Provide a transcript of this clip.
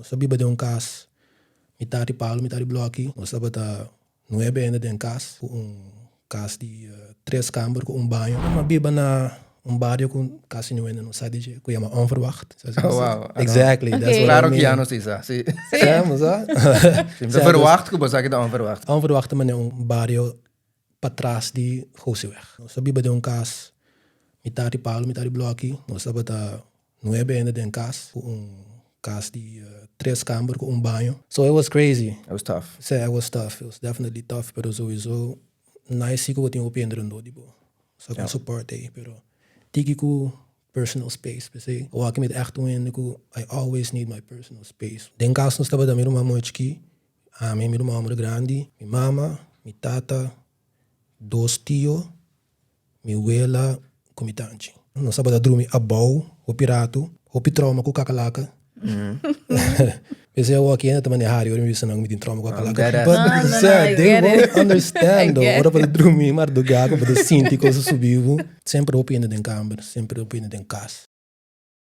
Nos a biba den un kas mitar di palu, mitar di blòki. Nos tabata nuebe hende den kas, ku un kas di tres kamber ku un baño. Mi a biba na un bario ku kasi niun hende no sa di dje, ku yama Onverwacht. Oh, wow. Exactly, that's what I Klaro mean. ku ya nos di sa, si. Sa, bo sa? Si, mi ta verwacht ku bo sa ki ta Onverwacht. Onverwacht ta manera un bario patras di Gosieweg. Nos a biba den un kas mitar di palu, mitar di blòki. Nos tabata nuebe hende den kas, ku un kas di tres kamber ku un baño. So it was crazy. It was tough. Sí, it was tough. It was definitely tough, pero sowieso nice si ku bo tin hopi hende rondó di bo. Sa ku support ei, pero tiki ku personal space. P'esei awor mi ta ègt un hende ku I always need my personal space. Den kas nos tabata mi ruman muhé chikí, ami, mi ruman hòmber grandi, mi mama, mi tata, dos tio, mi wela ku mi tanchi. Nos tabata drumi abou hopi ratu, hopi trauma ku kakalaka. P'esei awor aki hende ta manera hari ora mi bisa nan ku mi tin trauma ku kakalaka. But No, no, no, sa, I they get won't it. understand I though. get Ora bo ta drumi mardugá ku bo ta sinti kos a subi bo. Semper hopi hende den kamber, semper hopi hende den kas.